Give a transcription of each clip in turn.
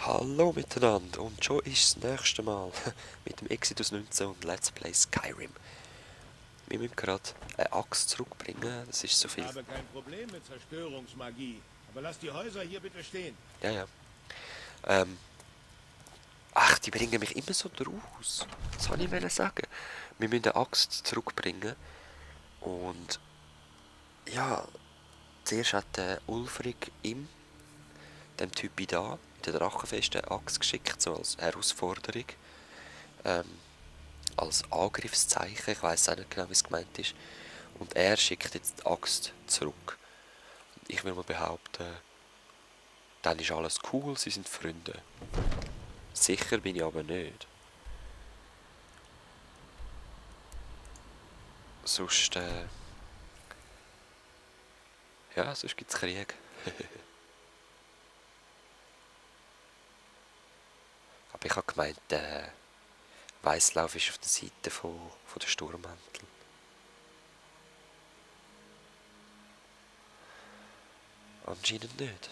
Hallo miteinander und schon ist das nächste Mal mit dem Exodus 19 und Let's Play Skyrim. Wir müssen gerade eine Axt zurückbringen, das ist so Ich viel. habe kein Problem mit Zerstörungsmagie, aber lass die Häuser hier bitte stehen. Ja, ja. Ähm, ach, die bringen mich immer so draus. Was soll ich sagen? Wir müssen eine Axt zurückbringen und ja, zuerst hat der Ulfric dem Typi da, in der Drachenfest, eine Axt geschickt, so als Herausforderung. Ähm, als Angriffszeichen, ich weiß auch nicht genau, wie es gemeint ist. Und er schickt jetzt die Axt zurück. Ich will mal behaupten, dann ist alles cool, sie sind Freunde. Sicher bin ich aber nicht. Sonst, ja, sonst gibt es Krieg. Aber ich habe gemeint, Weißlauf ist auf der Seite von der Sturmmantel. Anscheinend nicht.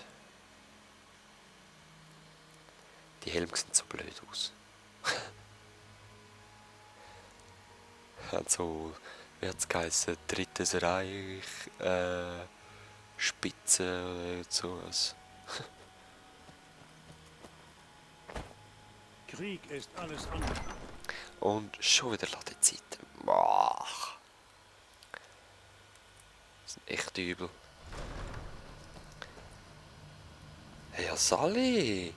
Die Helme sehen so blöd aus. Hat so, wie hat es geheißen, Drittes Reich, Spitze oder sowas. Krieg ist alles andere. Und schon wieder Ladezeiten. Boah. Das sind echt übel. Hey, Sally!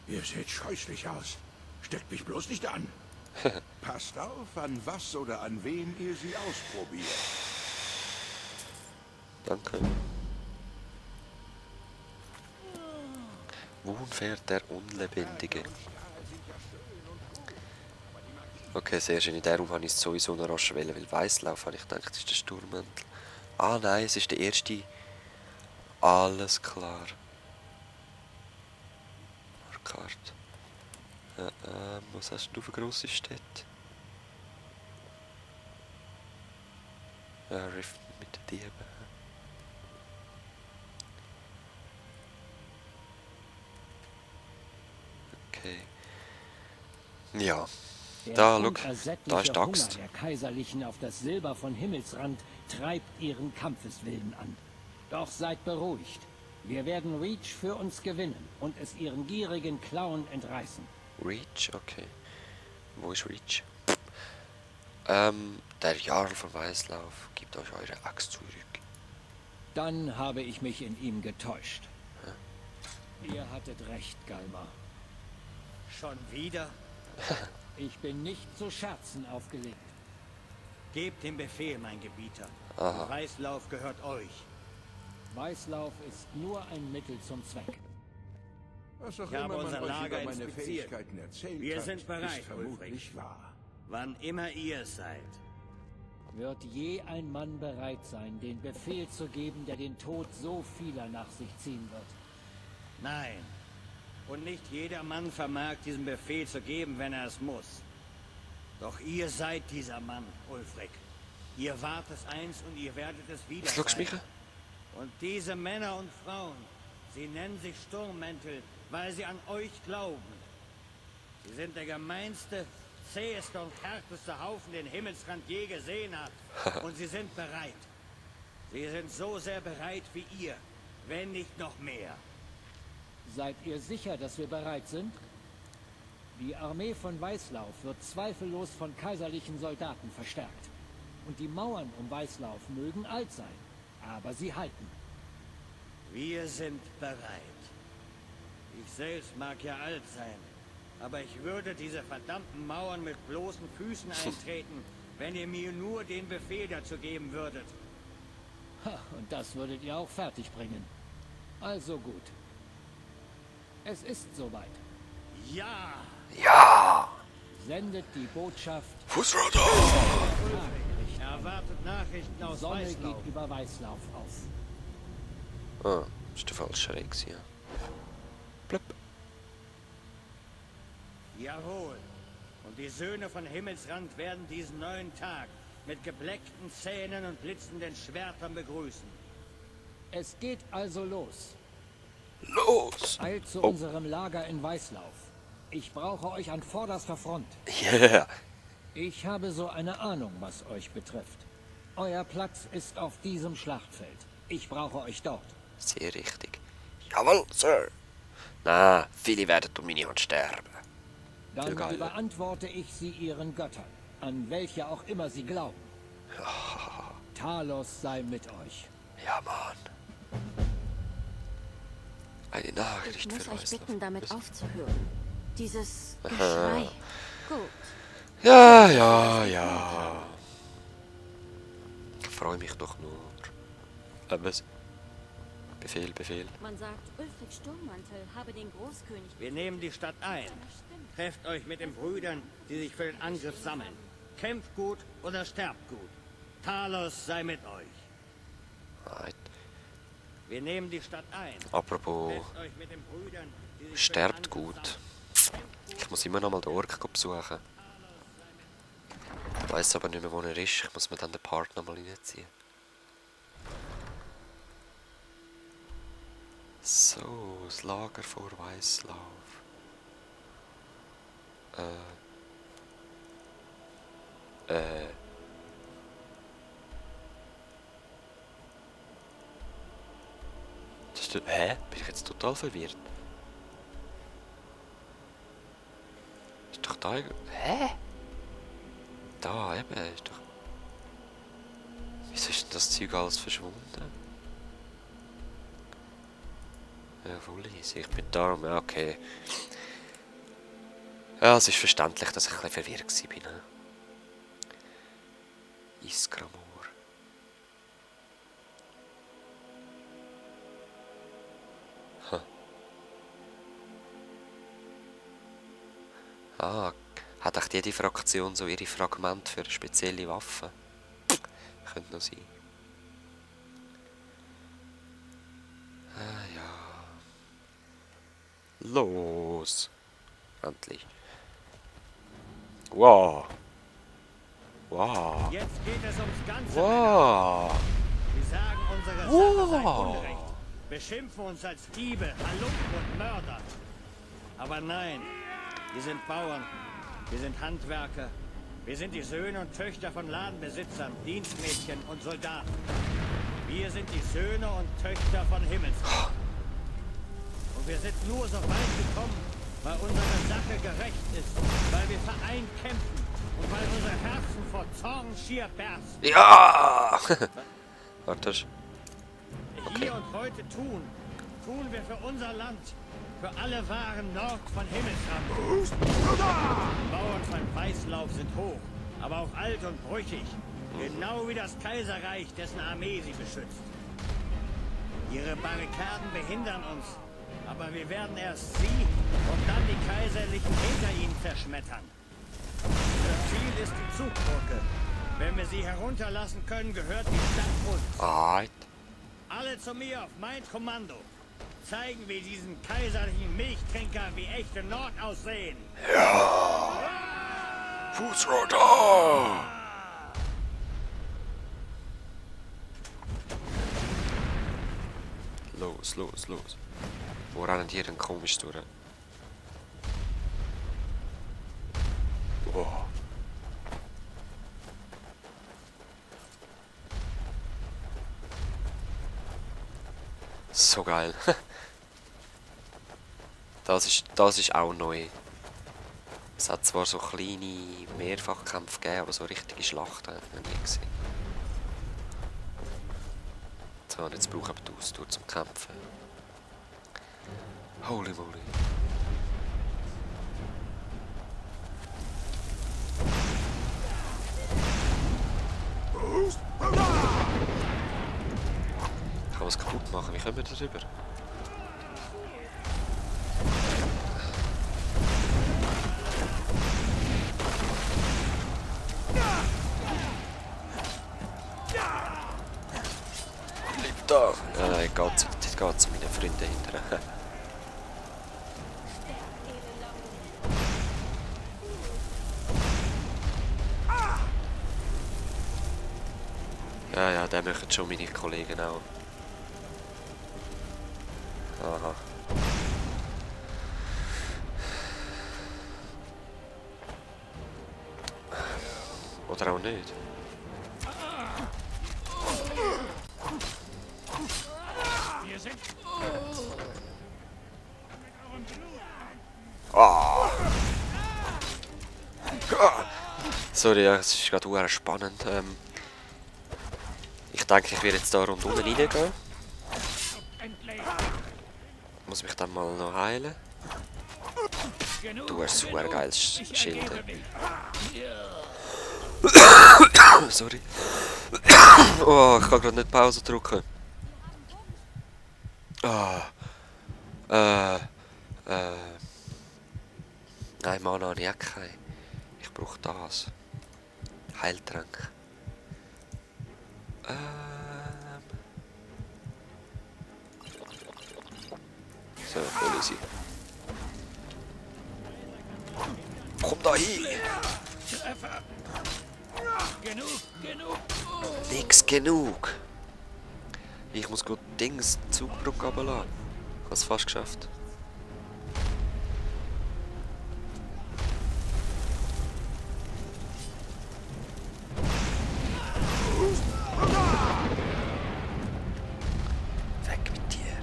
Ihr seht scheußlich aus. Steckt mich bloß nicht an. Passt auf, an was oder an wen ihr sie ausprobiert. Danke. Wohin fährt der Unlebendige? Okay, sehr schön. In der Raum habe ich es sowieso noch rasch wählen, weil Weißlauf habe ich gedacht, das ist der Sturmmantel. Ah nein, es ist der erste. Alles klar. Karte. Was hast du für grosse Städte? Ja, Rift mit den Dieben. Okay. Ja. Da, schau. Da ist die Axt. Der Kaiserlichen auf das Silber von Himmelsrand treibt ihren Kampfeswillen an. Doch seid beruhigt. Wir werden Reach für uns gewinnen und es ihren gierigen Klauen entreißen. Reach? Okay. Wo ist Reach? Der Jarl von Weißlauf gibt euch eure Axt zurück. Dann habe ich mich in ihm getäuscht. Ihr hattet recht, Galmar. Schon wieder? Ich bin nicht zu Scherzen aufgelegt. Gebt den Befehl, mein Gebieter. Aha. Weißlauf gehört euch. Weißlauf ist nur ein Mittel zum Zweck. Was auch Ich habe immer man unser euch Lager über meine inspiziert. Fähigkeiten erzählt Wir hat, sind bereit, ist vermutlich Ulfric. wahr. Wann immer ihr es seid. Wird je ein Mann bereit sein, den Befehl zu geben, der den Tod so vieler nach sich ziehen wird? Nein. Und nicht jeder Mann vermag, diesen Befehl zu geben, wenn er es muss. Doch ihr seid dieser Mann, Ulfric. Ihr wart es einst und ihr werdet es wieder Was schaust du mich sein. an? Und diese Männer und Frauen, sie nennen sich Sturmmäntel, weil sie an euch glauben. Sie sind der gemeinste, zäheste und härteste Haufen, den Himmelsrand je gesehen hat. Und sie sind bereit. Sie sind so sehr bereit wie ihr, wenn nicht noch mehr. Seid ihr sicher, dass wir bereit sind? Die Armee von Weißlauf wird zweifellos von kaiserlichen Soldaten verstärkt. Und die Mauern um Weißlauf mögen alt sein, aber sie halten. Wir sind bereit. Ich selbst mag ja alt sein, aber ich würde diese verdammten Mauern mit bloßen Füßen eintreten, wenn ihr mir nur den Befehl dazu geben würdet. Ha, und das würdet ihr auch fertig bringen. Also gut. Es ist soweit. Ja! Ja! Sendet die Botschaft. Fußrotor! Erwartet Nachrichten Die aus Sonne Weißlauf. geht über Weißlauf auf. Ah, das ist der falsche Weg, ja. Blöpp. Jawohl. Und die Söhne von Himmelsrand werden diesen neuen Tag mit gebleckten Zähnen und blitzenden Schwertern begrüßen. Es geht also los. Los! Eilt zu Oh. unserem Lager in Weißlauf. Ich brauche euch an vorderster Front. Yeah! Ich habe so eine Ahnung, was euch betrifft. Euer Platz ist auf diesem Schlachtfeld. Ich brauche euch dort. Sehr richtig. Jawohl, Sir! Na, viele werden um meine Hand sterben. Dann Viel geiler. überantworte ich sie ihren Göttern, an welche auch immer sie glauben. Talos sei mit euch. Ja, Mann. Eine Ich Nachricht muss für euch uns. bitten, damit aufzuhören. Dieses Geschrei. Gut. Ja. Ich freue mich doch nur. Was? Befehl. Man sagt, Ulfric Sturmmantel habe den Großkönig... Wir nehmen die Stadt ein. Trefft euch mit den Brüdern, die sich für den Angriff sammeln. Kämpft gut oder sterbt gut. Talos sei mit euch. Nein. Wir nehmen die Stadt ein. Apropos, Trefft euch mit den Brüdern, die sich für den sterbt Angriff gut. sammeln. Ich muss immer noch mal den Ork besuchen. Ich weiss aber nicht mehr, wo er ist. Ich muss mir dann den Part noch mal reinziehen. So, das Lager vor Weißlauf. Das ist der, hä? Bin ich jetzt total verwirrt? Ist doch da... Hä? Da, eben, ist doch... Wieso ist denn das Zeug alles verschwunden? Ja, voll easy. Ich bin da, ja, okay. Ja, es ist verständlich, dass ich ein bisschen verwirrt war. Iskramor. Ah, hat echt jede Fraktion so ihre Fragmente für spezielle Waffen? Könnte noch sein. Ah ja. Los! Endlich. Wow! Wow! Jetzt geht es ums Ganze. Wow! Wir sagen, unsere Sache sei Wow! Unrecht. Beschimpfen uns als Diebe, Halunken und Mörder. Aber nein, wir sind Bauern, wir sind Handwerker, wir sind die Söhne und Töchter von Ladenbesitzern, Dienstmädchen und Soldaten. Wir sind die Söhne und Töchter von Himmelsgott. Und wir sind nur so weit gekommen, weil unsere Sache gerecht ist, weil wir vereint kämpfen und weil unsere Herzen vor Zorn schier bersten. Ja! Warte. Hier und heute tun wir für unser Land, für alle Waren Nord von Himmelsrand. Die Mauern von Weißlauf sind hoch, aber auch alt und brüchig, genau wie das Kaiserreich, dessen Armee sie beschützt. Ihre Barrikaden behindern uns, aber wir werden erst sie und dann die Kaiserlichen hinter ihnen zerschmettern. Das Ziel ist die Zugbrücke. Wenn wir sie herunterlassen können, gehört die Stadt uns. Alright. Alle zu mir auf mein Kommando. Zeigen wir diesen kaiserlichen Milchtrinker, wie echte Nord aussehen. Fußroter! Los. Wo rennen die denn komisch durch? Wow. So geil. Das ist auch neu. Es hat zwar so kleine Mehrfachkämpfe gegeben, aber so richtige Schlachten habe ich noch nie gesehen. So, und jetzt brauche ich die Ausdauer zum Kämpfen. Holy moly. Ich kann was kaputt machen, wie kommen wir darüber? Bleib da! Ja, nein, geht zu meinen Freunden hinterher. Ja, den machen schon meine Kollegen auch. Aha. Oder auch nicht. Ah! Sorry, ja, es ist gerade sehr spannend. Ich denke, ich werde jetzt da rundum reingehen. Muss mich dann mal noch heilen. Du hast super geiles Schild. Sorry. Oh, ich kann gerade nicht Pause drücken. Ah. Nein, Mann, habe ich auch keinen. Ich brauche das. Heiltrank. So, voll easy. Komm da hin! Nix genug! Ich muss gut Dings Zugbrücke runterlassen. Ich habe es fast geschafft. Weg mit dir!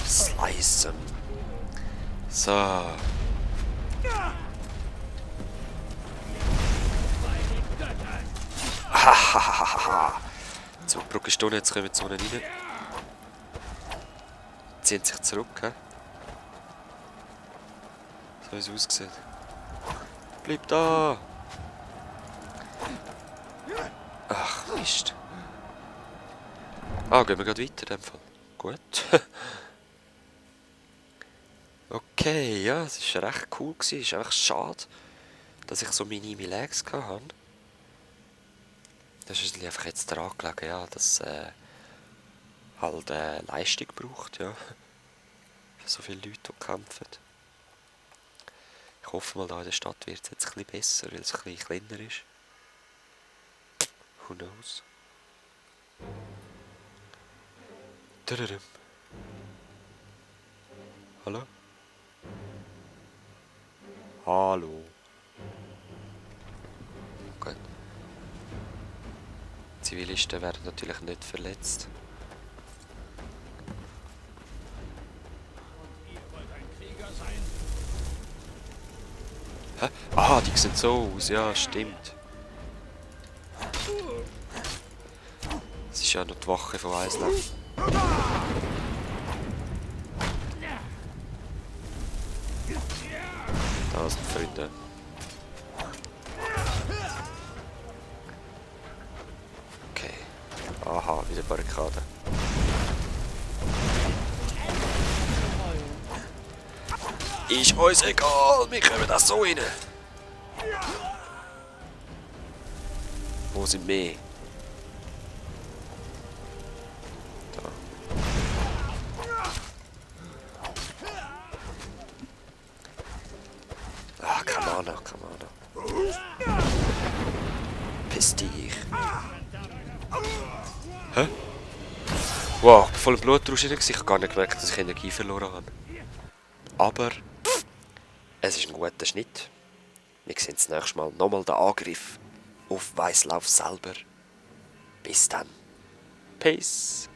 Slicen! So. Hahaha. Zugbrücke ist da, jetzt kommen wir zu unten rein. Ziehen sich zurück, he? So wie es aussieht. Bleib da! Ach, Mist. Ah, gehen wir gerade weiter in dem Fall. Gut. Okay, ja, es war recht cool. Es ist einfach schade, dass ich so minime Lags hatte. Das ist einfach jetzt daran gelegen, ja, dass halt Leistung braucht, ja. Für so viele Leute, die kämpfen. Ich hoffe mal, da in der Stadt wird es jetzt ein bisschen besser, weil es ein bisschen kleiner ist. Who knows? Tududum. Hallo? Hallo? Gut. Zivilisten werden natürlich nicht verletzt. Hä? Ah, die sehen so aus, ja, stimmt. Es ist ja noch die Wache von Weislauf. Da sind Freunde. Okay. Aha, wieder Barrikade. Ist uns egal, wir kommen da so rein. Wo sind wir? Da. Ah, keine Mana, keine Mana. Piss dich. Hä? Wow, ich bin voll im Blutrausch rein. Ich habe gar nicht gemerkt, dass ich Energie verloren habe. Aber es ist ein guter Schnitt. Wir sehen das nächste Mal nochmal den Angriff auf Weislauf selber. Bis dann. Peace.